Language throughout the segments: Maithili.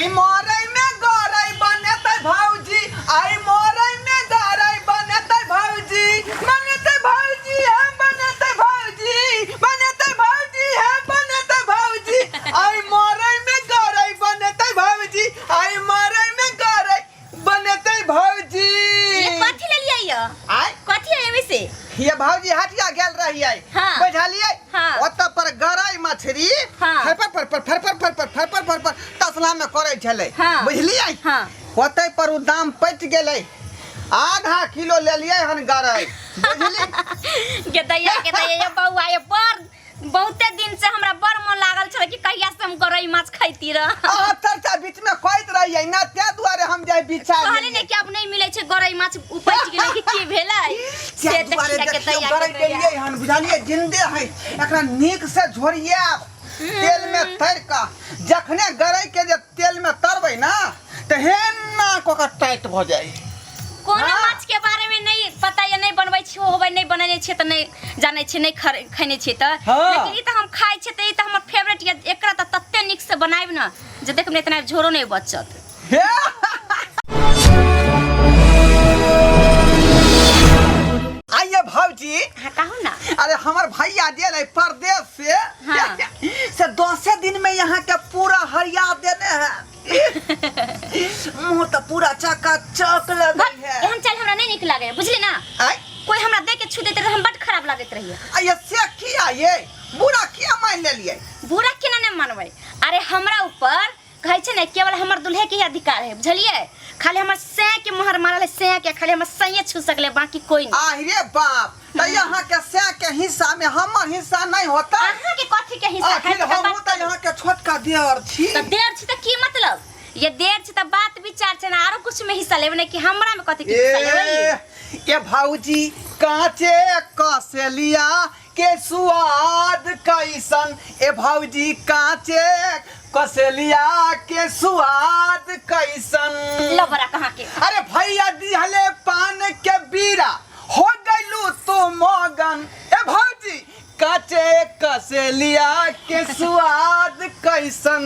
आई मरै में गरै बनेतै भौजी, आई मरै में गरै बनेतै भौजी, बनेतै भौजी हे बनेतै भौजी, बनेतै भौजी हे बनेतै भौजी, आई मरै में गरै बनेतै भौजी, आई मरै में गरै बनेतै भौजी। ये कथी लेलियै यो? आय कथी है एमे से? ये भौजी हटिया गेल रहियै। हाँ। बुझलियै? हाँ। ओतऽ पर गरई मछली हाँ। फरफर फरफर फरफर फरफर फरफर फरफर तसला में करै छलै। हाँ। बुझलियै? हाँ। ओतै पर उ दाम पटि गेलै, आधा किलो लेलियै हन गरई, बुझली? गेदैया गेदैया ये बौआ, ये बड़ बहुते दिन से हमरा बड़ मन लागल छल कि कहिया से हम गरई माछ खैती रह। अहाँ चर्चा बीच में कहैत रहियै ना, तें दुआरे हम जाय बिछा कहली ने कि अब नहीं मिलै छै गरई माछ, उपैच गेलै कि की भेलै से। तें दुआरे देखिए देखियौ गेदैया गरई गेदैया। देलियै हन, बुझलियै? जिन्दे है, एकरा नीक से झोरियाब तेल में तर कऽ। जखने गरई के जे तेल में तरबै ना तऽ हेना कऽ कऽ टाइट भऽ जाइ। कोनो हाँ। माछ के बारे में नहीं पता या नहीं बनबै छी होबै, नहीं बनेने छियै तऽ नहीं जानै छियै, नहीं खैने छियै तऽ। हाँ। लेकिन ई तऽ हम खाइ छियै तऽ ई तऽ हमर फेवरेट ये। एकरा तऽ तते नीक से बनायब ने जे देखब ने इतना झोरो नहीं बचत। हे आइए भौजी। हाँ, कहू ना। अरे हमर भैया जे रहे परदेश से, हाँ। से 10 दिन में यहाँ के पूरा हरिया देने है, मुंह तो पूरा चका चक लगे भट, है। एहन चाल हमरा नहीं नीक लागे, बुझली ना? आय? कोई हमरा देख के छू देते रहे, हम बड खराब लागैत रहिए। आइए से किया ये बुरा किया मान लेलिए? बुरा केना नहीं मानबै? अरे हमरा ऊपर कहै छै ने केवल हमर दुल्हे के ही अधिकार है, बुझलिए? खाली हमर सैं के मोहर मारल है, सैं के खाली हमर सैंये छू सकले, बाकी कोई नहीं। आहिरे बाप, तो यहाँ के सैं के हिस्सा में हमर हिस्सा नहीं होता? अहाँ के कथी के हिस्सा? आखिर है? हमहूँ तो यहाँ के छोटका देवर छी। तो देर छी तो की मतलब? ये देर छी तो बात विचार छै ना, आरो कुछ में हिस्सा लेबै ने कि हमरा में कथी के हिस्सा लेबै? ए ए भाऊजी, काचे कसेलिया के स्वाद कैसन? ए भाऊजी, काचे कसेलिया के स्वाद कैसन? लबरा कहाँ के। अरे भैया दिहले पान के बीरा, हो गइलू तू मगन। ए भौजी, काचे कसेलिया के स्वाद कैसन?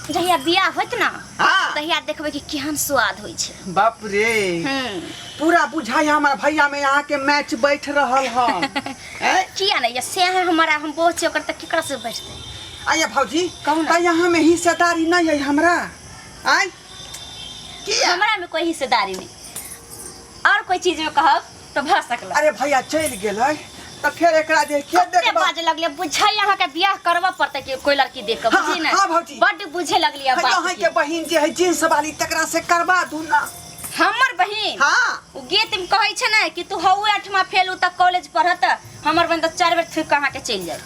जहिया बियाह होत ना, हाँ। तहिया देखबै कि केहन स्वाद होइ छै। बाप रे। पूरा बुझाइ हमार भैया में यहाँ के मैच बैठ रहल हन। हैं? किया नहीं, ये से है हमारा, हम बोझ छै ओकर तऽ केकरा से बैठतै? आइए भौजी। कहू ना। त यहाँ में हिस्सेदारी नहीं है हमरा? आय किया? हमरा में कोई हिस्सेदारी नहीं, और कोई चीज में कहब तो भऽ सकल। अरे भैया चलि गेलै तऽ फेर एकरा जे के कते देखबा? बाजे लगले, बुझै अहाँ के बियाह करबऽ पड़तै कि कोई लड़की देख के। हाँ, बुझी ने? हाँ, भौजी। बड्ड बुझे लगली अब बात अहाँ के बहिन जे है जींस वाली, तकरा से करवा दू ना। हमर बहिन? हाँ। उ गीत में कहै छै ने कि तू हौवे आठमा फेल, उ तक कॉलेज पढ़त। हमर बहिन तऽ 4 बेर थूक के अहाँ के चलि जाय।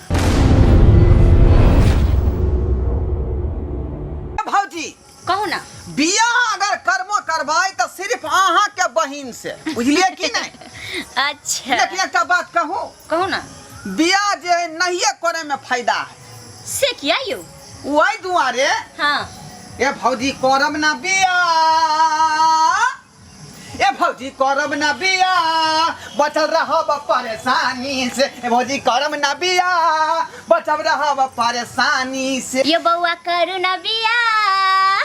भौजी। कहू ना। बियाह अगर करबो करबै तऽ सिर्फ अहाँ के बहिन से, बुझलियै कि नहीं? अच्छा। लेकिन एकटा बात कहू? कहू ना। बियाह जे है नहिए करे में फायदा है। से किया यौ? वही दुआरे। हाँ। ए भौजी करब ना बियाह, ए भौजी करब ना बियाह, बचल रहब परेशानी से। ए भौजी करब ना बियाह, बचल रहब परेशानी से। ये बौआ करू ना बियाह,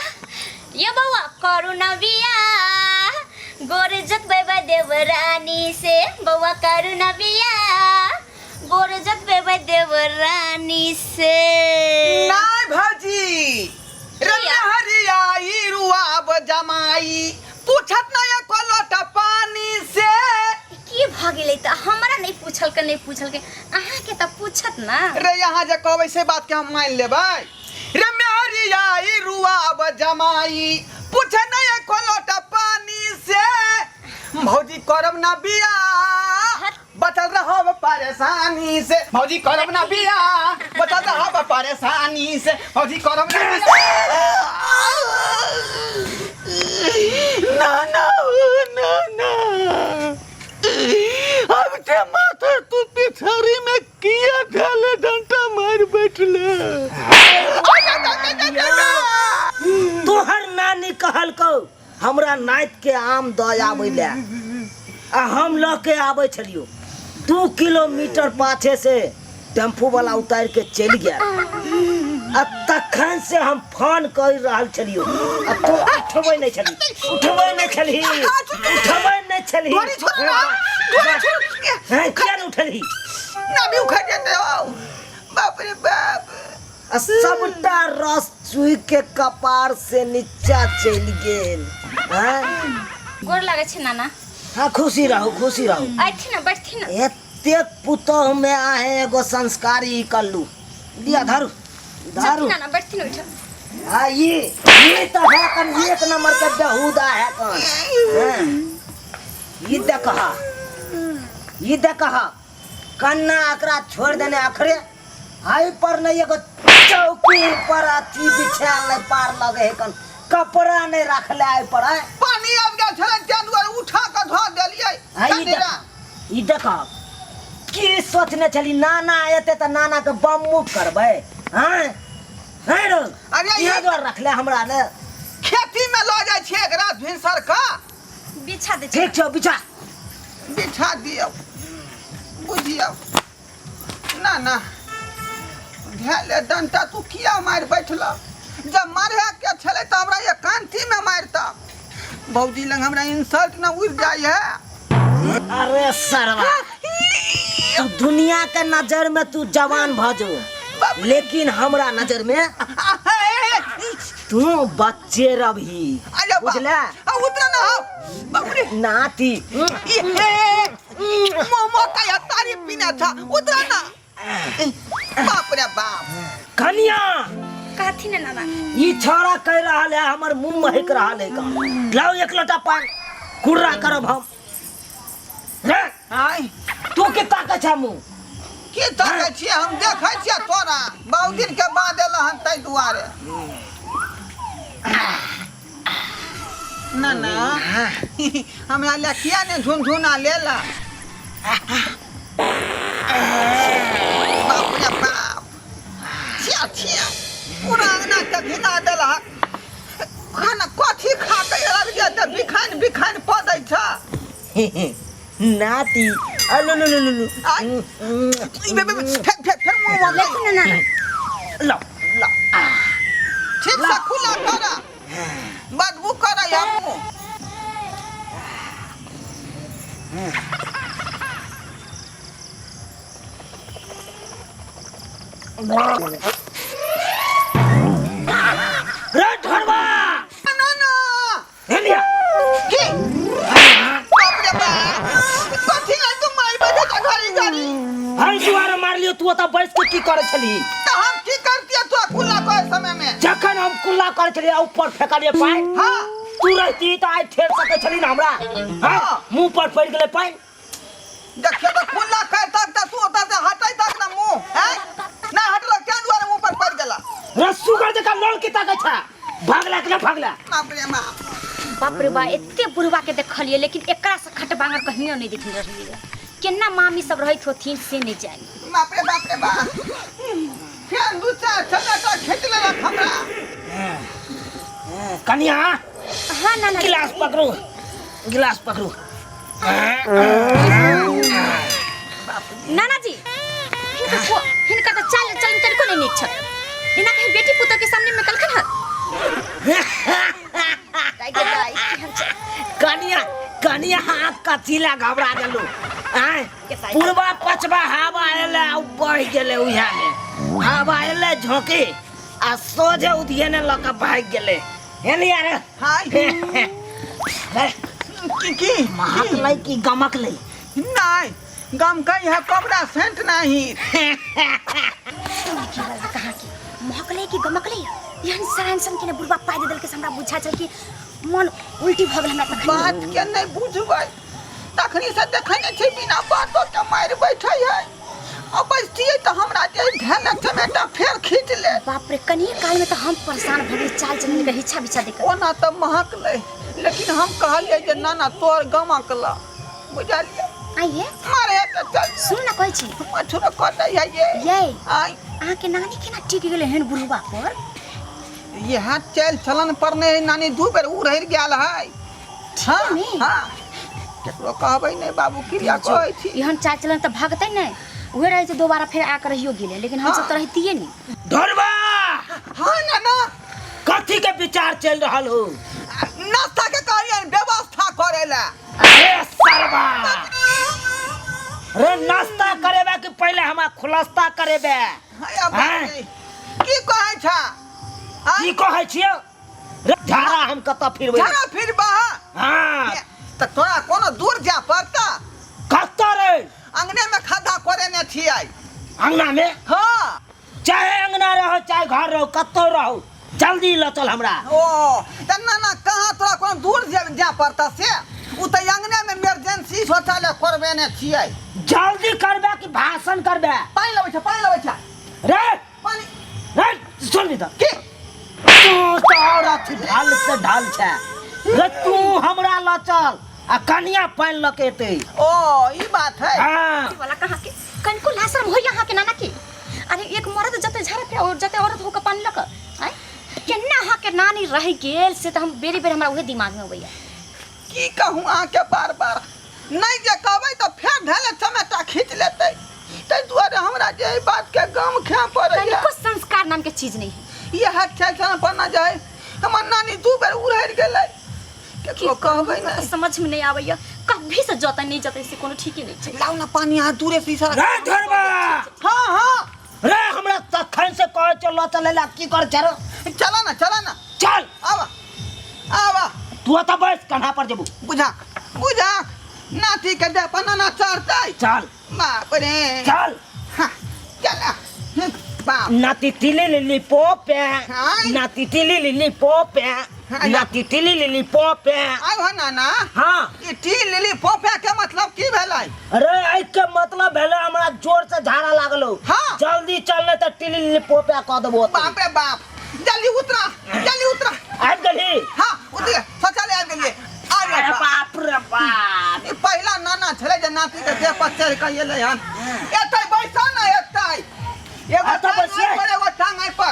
ये बौआ करू ना बियाह, गोर जतबै देवरानी से। बौआ करू ना बियाह, गोर जतबै देवरानी से। नहीं भौजी रे, हरिया ई रुआब जमाई पूछत ना एको लोटा पानी से। की भऽ गेलै तऽ हमरा नहि पूछलकै, नहि पूछलकै, अहाँके तऽ पूछत ना। रे यहाँ जे कहबै से बात के हम मान लेबै? रे मेहरिया ई रुआब जमाई पूछे ना एको लोटा पानी से। भौजी करब ना बियाह, बचल रहब परेशानी से। भौजी करब ना बियाह, बचल रहब परेशानी से। भौजी करब ना बियाह। ना ना ना ना, अब ते माथा तू पिछाड़ी में किया ढाले डंटा मार बैठले? तोहर नानी कहलकौ हमरा नाति के आम दऽ आबै लए, आ हम लऽ के आबै छलियौ, 2 किलोमीटर पाछे से टेम्पू वाला उतार के चलि गेल। आ तखन से हम फोन कर रहल छलियो आ तू उठबै नहि छली, उठबै नहि छली, उठबै नहि छली। डोरी छोड़ ना, डोरी छोड़। हैं, किया नहि उठलही? ना भी उखड़ जेतै औ। बाप रे बाप। आ सबटा रस चुइ के कपार से नीचा चलि गेल। हैं? गोर लागै छै नाना। हाँ, खुशी रहू, खुशी रहू। अथी ना, बैठथिन ना। एतेक पुतोह में आहे एगो संस्कारी कल्लू। लिया धरू, धरू। चलथिन नाना, बैठथिन ओहिठाम। हाँ, ये तो है कन एक नंबर के बेहुदा है कन। हाँ, ये देखा, ये देखा, कन्ना एकरा छोड़ देने अखरे हाई पर नहीं एगो चौकी पर अथी बिछायल नहीं पार लगे है कन, कपड़ा नहीं रखले आई पर है। पानी आबि गेल छलै तें दुआरे उठा कऽ धऽ देलियै। हाँ, कनि ई देखा की सोचने छली नाना एते तऽ नाना के बम मुख करबै। हाँ नहीं रो। अरे इहाँ दुआरे रखले हमरा ने। खेती में लऽ जाइ छियै एकरा भिनसर कऽ। बिछा दे। ठीक छौ, बिछा। बिछा दियौ, बुझियौ। ना ना धेले डंटा तू किया मारि बैठल? जब मारे के छलै तऽ हमरा एकांती में मारता। भौजी लंग हमरा इंसल्ट न उड़ जाय है। अरे सरवा, तू दुनिया के नजर में तू जवान भ जो, लेकिन हमरा नजर में तू बच्चे रही। अरे बाप। बुझला? आ, उतरा ना हो। बाप रे। नाती। ए, ए, मोमो का या तारी पीना था, उतरा ना। बाप रे बाप। कनिया। कहथी ना नाना। ई छौड़ा कह रहल है हमर मुंह महक रहल है का। लाओ एक लोटा पान, कुर्रा करब हम। रे, आय। तू के ताकै छा मुंह? की ताकै छियै? हम देखै छियै तोरा बहुत दिन के बाद एल हन ताहि दुआरे। ना ना, हमरा ले किया ने झुनझुना लेला? बाप रे बाप, छिया छिया पूरा अंगना के घिना देलक। खाना कथी खा के एलक जे तऽ बिखान बिखान पऽ दै छ? नाती, अलो लो लो लो लो। आय। ई बे बे बे, फेर फेर फेर मुँह मऽ लेकिन ना नाना। लो लो। ठीक से खुला कर, बदबू कर हमू। रे ढोरबा। ना ना। हे लिया। की? बाप रे बाप, कथी लए तू मारि बैठे छ घड़ी घड़ी? हम दुआरे मारलियो, तू ओतऽ बैस के की करै छली? तऽ हम की करतियै तोरा कुल्ला करे समय में? जखन हम कुल्ला करै छलियै ऊपर फेकलियै पानि। हाँ। तू रहती तऽ आइ ठेल सकै छली ने हमरा? हाँ? हाँ। मुँह पर पड़ि गेलै पानि। देखियो तऽ कुल्ला कर तक तऽ तू ओतऽ से हटै तक ना मुँह, हैं? ना हटलो क्या दुआरे मुँह पर पड़ि गेला? रे सुगर जकाँ लोल की ताकै छा? भागला कि ना भागला? बाप रे बाप। बाप रे बा, एते बुढ़वा के देखलिए लेकिन एकरा से खट बांगर कहियो नहीं देखने रहिए। केना मामी सब रहैत होथिन से नहीं जानी। बाप रे बाप रे बाप, फेर दू चार चनाटा खींच लेलक हमरा। कनिया। हाँ नाना। गिलास पकड़ू, गिलास पकड़ू। नाना जी, हिनका तो चाल चलन तनिको नहीं नीक छल। एना कहीं बेटी पुतोह के सामने में कलखन हत? दाइ गे दाइ, की हम कनिया, कनिया, हाथ कथी ला घबरा गेलू? आँय? पूर्वा पछबा हवा एलै आ बहि गेलै उएह में। हवा एलै झोंकी आ सोझे उधियने लऽ कऽ भागि गेलै। हेलिया रे। हाय। रे। की की? महकलै की गमकलै? नहीं, गमकै है कपड़ा सेंट नहीं। की वाला कहाँ की महकलै की गमकलै? एहन सरान सन के ने बुढ़बा पाइ दे देलकै से हमरा बुझा छल कि मन उल्टी भऽ गेल हमरा तखन। बात के नहीं बुझबै, तखनी से देखै नहि छै बिना बातो के मारि बैठै है। आ बैसतियै तऽ हमरा जे धेने चमेटा फेर खींच ले। बाप रे, कनिए काल में तऽ हम परेशान भऽ गेली चाल चलन के हिच्छा बिच्छा देख। ओना तऽ महकलै, लेकिन हम कहलियै जे नाना तोहर गमकला, बुझलियै? आइए। मारे तऽ चल। सुन ना कहै छी। मछुरो कटै है ये। ये। आइ। अहाँके नानी केना टिक गेलै एहन बुढ़वा पर? इएह चल चलन पर नहि नानी दू बेर उड़ि गेल है। हाँ, में? हाँ। केकरो कहबै नहि बाबू, क्रिया कहै छी। एहन चाल चलन तऽ भगतै नहि, उहे रहै छै दोबारा फेर आके रहियो गेलै, लेकिन हमसब तऽ रहितियै नहि। ढोरबा! हाँ नाना। कथी के विचार चल रहल हो? नाश्ता के कहलियन व्यवस्था करे ला। अरे सरबा रे, नाश्ता करेबे कि पहले हमरा खुलास्ता करेबे? हाय अब हैं? की कहै छा? की कहै छियै रे? झाड़ा हम कतऽ फिरबै? झाड़ा फिरबा? हाँ। तऽ तोरा कोनो दूर जाय पड़ता? कतऽ रे? अंगने में खद्धा कोरेने छियै। अंगना में? हाँ। चाहे अंगना रहो चाहे घर रहो, कतौ रहो, जल्दी लऽ चल हमरा। ओ तऽ ना ना, कहाँ तोरा कोनो दूर जाय पड़ता से, उ तऽ अंगने में इमरजेंसी शौचालय करबेने छियै। जल्दी करबे कि भाषण करबे? पानि लबै छै, पानि लबै छै। रे पानि रे, सुन नी तऽ। की? तू तऽ और अथी ढाल से ढाल छै रे। तू हमरा लऽ चल आ कनिया पानि लऽ के एतै। ओ ई बात है। हाँ। वाला कहाँ के कनको लाशरम होइया अहाँ के नाना की? अरे एक मर्द जते झाड़ा पे और जते औरत होके पानी लक आय, केना अहाँ के नानी रह गेल से तऽ हम बेरी बेर हमरा उहे दिमाग में अबैया। की कहूँ अहाँके, बार बार नहि जे कहबै तऽ फेर ढेले चमेटा खींच लेतै, ताहि दुआरे हमरा जे एहि बातके गम खाय पड़ैया। कनिको संस्कार नाम के चीज नहीं है। इएह छै पर न जाय, हमर नानी दू बेर उड़ैर गेलै, केकरो कहबै हमरा तऽ नहि। समझ में नहीं आबैया, कभी से जतै नहीं जतै से कोनो ठीके नहीं छै। लाउ ना पानी, अहाँ दूरे से इशारा। रे धरबा। हाँ हाँ। रे हमरा तखन से कहै छौ लऽ चलै ला, की कर छै रे? चला ना, चला ना। चल। आवा आवा। तू ओतऽ बैस, कन्हा पर जेबू। बुझा बुझा, नाती के दे पर नाना चढ़तै। चल। बाप रे। चल। हाँ, चला बाप। नाती तिली लिली पोपे। हाँ। नाती तिली लिली पोपे। हाँ। नाती तिली लिली पोपे। आइ हो नाना। हाँ। ई टी लिली पोपे के मतलब की भेलै? अरे एहि के मतलब भेलै हमरा जोर से झाड़ा लागलो। हाँ। जल्दी चल नहीं तऽ टिली लिली पोपे कऽ देबो ओतै। बाप रे बाप, जल्दी उतरा, जल्दी उतरा। आबि गेलही? हाँ उतरे, शौचालय आबि गेलियै। अरे अरे बाप। बाप रे बाप। ई पहिला नाना छलै जे नाती के देह पर चढ़ि कऽ एलै हन। एतै बैसऽ ने, एतै। एगो एतऽ टांग बैसियै? एहि पर, एगो टांग एहि पर,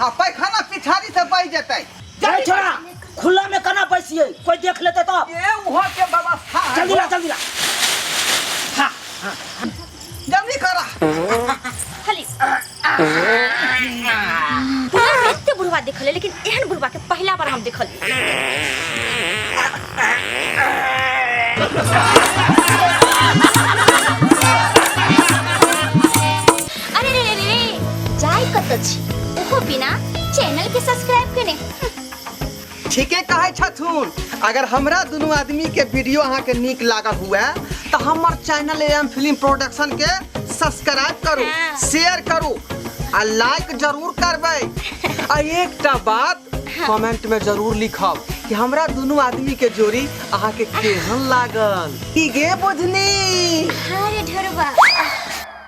आ पैखाना पिछाड़ी से बहि जेतै। जाय छोड़ा, खुला में केना बैसियै, कोई देख लेतै तऽ? ए उहो के व्यवस्था है। जल्दी ला, जल्दी ला। हाँ। जल्दी करा। खाली पूरा एते बुढ़वा देखल, लेकिन एहन बुढ़वा के पहला बार हम देखल। अरे रे रे रे, जाय कत छी ओहो बिना चैनल के सब्सक्राइब केने? ठीके कहै छथुन। अगर हमरा दुनू आदमी के वीडियो अहाँके नीक लागल हुए तऽ हमर चैनल एम फिल्म प्रोडक्शन के सब्सक्राइब करू, हाँ। शेयर करू आ लाइक जरूर करबै, आ एकटा बात कमेंट में जरूर लिखब कि हमरा दुनू आदमी के जोड़ी अहाँके केहन लागल। की गे बुझनी।